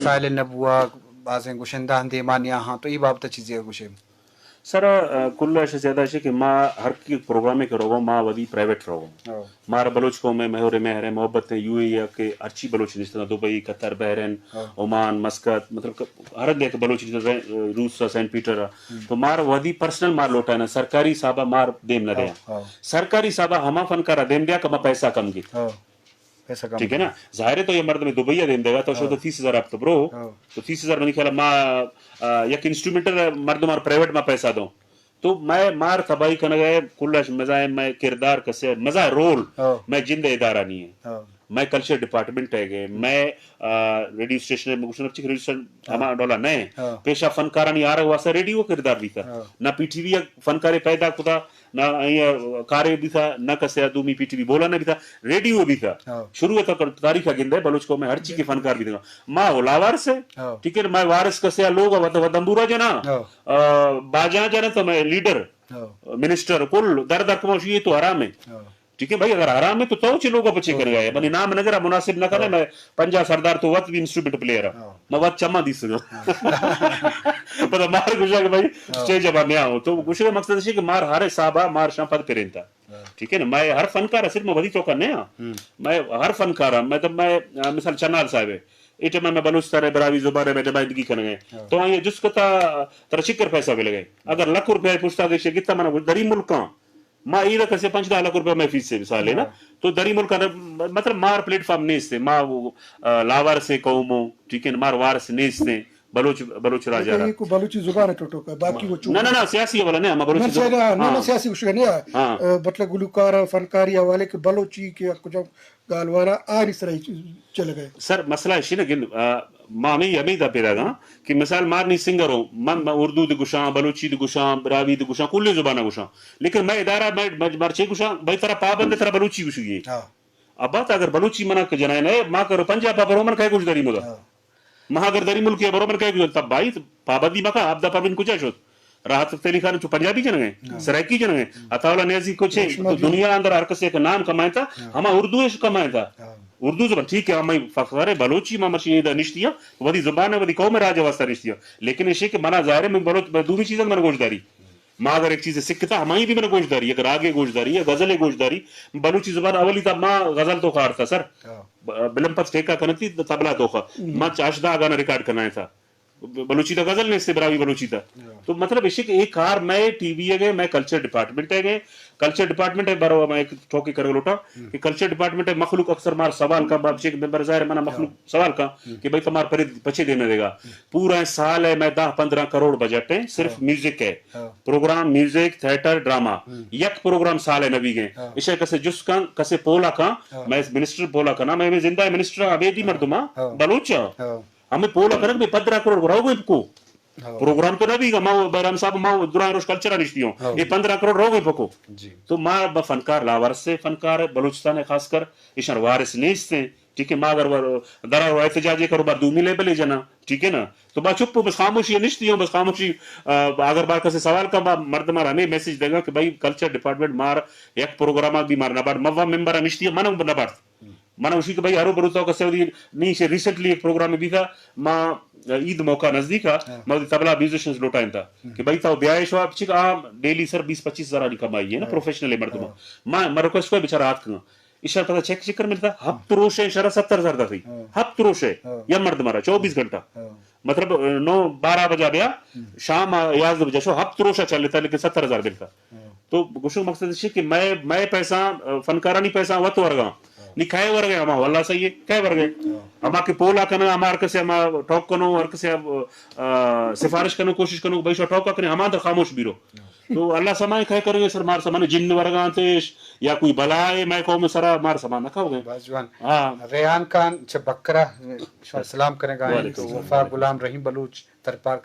سائل نبوا، بازیں گشندہ ہم دیما نیاہاں، تو ای بابت چیزے گوشے؟ سر، آ، کل اش زیادہ اش کہ ما ہر کی پروگرامے کہ روگوں، ما ودی پرائیویٹ روگوں۔ ہو۔ مارا بلوچ قوم ء مہر ء مہر ء محبت ء یو اے ای ء کہ ہرچی بلوچ نشتگ، دبئی، قطر، بحرین، ہو۔ عمان، مسقط، مطلب کہ ہر ہندے کہ بلوچ نشتگ، روس ء سینٹ پیٹر ء۔ ہم۔ تو مارا ودی پرسنل مار لوٹائنا، سرکاری حساب ء مار دیم نہ دیا۔ ہو، ہو۔ سرکاری حساب ء ہما فنکار ء دیم دیا کہ ما پیسہ کم گیت۔ ہو۔ پیسہ کم ٹھیک ہے نا؟ گیت۔ ظاہر ہے تو یہ مردم دبئی ء دیم دے گا، تو ہو۔ شو تو تیس ہزار آپ تو برو۔ ہو۔ تو تیس ہزار منی خیال ء ما، آ، یک انسٹرومنٹل مردم اور پرائیویٹ ما پیسہ دوں۔ تو مئے مار تباہی کنگ ء کل اش مزائیں مئے کردار کسے مزا رول ہو۔ مئے جند ء ادارہ نی ہے۔ ہو۔ مئے کلچر ڈپارٹمنٹ ہے گے، مئے، آ، ریڈیو اسٹیشن ہے، مگوشن چک ریڈیو اسٹیشن ہو۔ ہما ڈولا نہ ہے۔ ہو۔ پیشہ فنکارانی آرگ واسطہ ریڈیو کردار بیتا۔ ہو۔ نہ پی ٹی وی فنکارے پیدا کتا، نہ آئی کارے بیتا، نہ کسے دومی پی ٹی وی بولا نہ بیتا، ریڈیو بیتا۔ ہو۔ شروع تک تاریخ گندے بلوچ قوم میں ہر چیز کے فنکار بیتا۔ ما او لاوارث ہے۔ ہو۔ ٹھیک ہے، مئے وارث کسے لوگ وطن وطن بورا جنا۔ ہو۔ آ، باجا جنت مئے لیڈر، ہاں۔ منسٹر کل در در کموشی تو حرام ہے۔ ہاں۔ ٹھیک ہے بھائی، اگر حرام ہے تو تو چی لوگ پچے ہاں۔ کر گئے؟ منی نام نگر مناسب نہ کرے، ہاں۔ میں پنجاہ سردار تو وت بھی انسٹرومنٹ پلیئر ہے۔ ہاں۔ میں وت چما دی سکا۔ ہاں۔ پتہ مار گوشا کہ بھائی ہاں۔ اسٹیج اب میں آؤں۔ تو گوشے مقصد ہے کہ مار ہر حساب مار شام پد پرینتا۔ ہاں۔ ٹھیک ہے نا، میں ہر فنکار صرف میں ودی چوکا نہیں ہاں۔ ہم۔ میں ہر فنکار ہاں، مطلب میں، آ، مثال چنال صاحب ہے۔ اے ٹائم میں بلوچستان ء براہوئی زبان ء نمائندگی کنگ ء۔ ہاں۔ تو آئی ء جست کتا ترا چکر پیسہ بہ لگے۔ اگر لکھ روپے پشتا گیشے گتا منا دریں ملکاں ما ایرا کسے پنچ دہ لکھ روپے میں فیس سے مثال ہے نا۔ ہاں۔ تو دریں ملکاں مطلب مار پلیٹ فارم نیست ہے۔ ما وہ، آ، لاوارث قوم ہوں، ٹھیک ہے، مار وارث نیست ہیں۔ بلوچ، بلوچ راجا را۔ ایک بلوچی زبان ہے ٹوٹو کا، باقی وہ چپ۔ نہ، نہ، نہ، سیاسی والا نہیں، ہم بلوچی نہ، زبان۔ نہ، نہ، ہاں۔ سیاسی کچھ نہیں ہے۔ ہاں۔ آ، مطلب گلوکار، فنکاری حوالے کے بلوچی کے کچھ گالوارا آنی سرا ہی چل گئے۔ سر، مسئلہ ایشی نہ گند، آ، ما ہمیں، ہمیں دا پیدا گا کہ مثال مار نی سنگر ہوں، من، من اردو دے گشاں، بلوچی دے گشاں، براہوئی دے گشاں، کلی زبان گشاں۔ لیکن میں ادارہ، میں، میں مرچی گشاں، بھائی ترا پابند ترا بلوچی گشگی ہے۔ ہاں۔ اب بات اگر بلوچی منا کہ جنائے نہ، ما کرو پنجاب پر من کہے گوش داری مدا۔ ہاں۔ ما اگر دری ملک برو من کہے گوش، تب بھائی پابندی مکا، آپ دا پروین کجا شد؟ راحت فتح علی خان چو پنجابی جنگ ہے، ہاں۔ سرائیکی جنگ ہے، ہم۔ عطا اللہ نیازی کچھ ہے، ریشما تو جی۔ دنیا اندر ہر کسے کا نام کمائیں تھا، ہاں۔ ہما اردو اش کمائیں تھا۔ ہاں۔ اردو زبان ٹھیک ہے، ہمیں فخر ہے، بلوچی ما مرشی دا نشتی ہے، ودی زبان ہے، ودی قوم راج واسطہ نشتی ہے۔ لیکن ایشی کہ منا ظاہر ہے، میں بلوچ، میں دومی چیزاں من گوش داری۔ ما اگر ایک چیز سکھتا، ہمائی بھی من گوش داری، اگر راگے گوش داری، یا غزلے گوش داری، بلوچی زبان اولی تا ما غزل تو کارتا سر۔ ہاں۔ ب-، بلم پت ٹھیکہ کنتی تبلا توخا۔ ہم۔ ما چاش دا گانا ریکارڈ کرنا ہے تھا۔ ب-، بلوچی تا غزل نیستے، براوی بلوچی تا۔ ہاں۔ تو مطلب ایشی کہ ایک کار میں ٹی وی ہے گئے، میں کلچر ڈپارٹمنٹ ہے گئے، کلچر ڈپارٹمنٹ ہے بارو میں ایک ٹوکی کرے لوٹا ہم۔ کہ کلچر ڈپارٹمنٹ ہے مخلوق اکثر مار سوال کا، باب شیخ ممبر ظاہر ہے منا مخلوق ہاں۔ سوال کا ہم۔ کہ بھائی تمار پر پچے دینے دے گا۔ ہم۔ پورا سال ہے میں دہ پندرہ کروڑ بجٹ ہے، صرف ہاں۔ میوزک ہے۔ ہاں۔ Programme, music, theatre, drama. ہم۔ یک پروگرام سال ہے نبی گئے۔ ہاں۔ ایشی کسے جس کن، کسے پولا کن، ہاں۔ میں منسٹر پولا کنا، میں زندہ منسٹر ابیدی ہاں۔ مردمہ، ہاں۔ بلوچ۔ ہاں۔ ہمیں پولا کنگ میں پندرہ کروڑ رہو گئے کو۔ ہاں۔ پروگرام تو نہ بیگا، ما بہرام صاحب، ما درائیں روش کلچر نشتی ہوں۔ ہاں۔ یہ پندرہ کروڑ رہو گئے پکو۔ جی۔ تو ما با فنکار لاوارث سے فنکار ہے، بلوچستان ہے خاص کر، ایشان وارث نیست ہیں۔ ٹھیک ہے، ما اگر ور-، درا رو احتجاج کرو، با دومی لیبل ہے جنا، ٹھیک ہے نا؟ تو با چپ ہو، بس خاموشی ہے نشتی ہوں، بس خاموشی، آ، اگر با کسے سوال کا، با مردم ہمیں میسج دے گا کہ بھائی کلچر ڈپارٹمنٹ مار یک پروگرام بھی مار نہ بار، موا ممبر نشتی ہے، من نہ بار۔ من اوشی کہ بھائی ہرو برو تو کسے ودی نی سے ریسنٹلی ایک پروگرام بھی تھا، ما عید موقع نزدیک آ، ہاں۔ ما ودی طبلہ میوزیشنز لوٹائیں تھا ہم۔ کہ بھائی تو بیائے شو آپ چک آ ڈیلی سر بیس پچیس ہزار آنی کمائی ہے نا، ہاں۔ پروفیشنل ہے مردم۔ ہاں۔ ما، ما ریکویسٹ کو بیچارہ آت کنا۔ ایشار پتہ چیک چیک کر ملتا، ہفت روش ہے، شرا ستر ہزار دا تھی۔ ہاں۔ ہفت روش ہے، ہاں۔ یا مردم آرا چوبیس گھنٹہ۔ ہاں۔ مطلب، نو بارہ بجا بیا، ہم۔ شام یازدہ بجا شو، ہفت روشا چل لیتا، لیکن ستر ہزار ملتا۔ ہاں۔ تو گوشو مقصد ہے کہ میں، میں پیسہ، فنکارانی پیسہ وت ورگا۔ ہاں۔ نی کئے ورگے ہما، واللہ صحیح ہے، کئے ورگے؟ ہاں۔ ہما کہ پولا کنو، ہما ہر کسے ہما ٹاک کنو، ہر کسے، آ، سفارش کنو، کوشش کنو، بھائی شو ٹاک کنے، ہما اندر خاموش بیرو۔ ہاں۔ تو اللہ سمائے کئے کرے سر، مار سمانے جن ورگا انتش، یا کوئی بلا ہے، میں قوم سرا مار سما نہ کھاؤ گے۔ بس جوان۔ ہاں۔ ریحان خان چہ بکرا، شما سلام کریں گا، وعلیکم تو السلام۔ وفا غلام رحیم بلوچ ترپار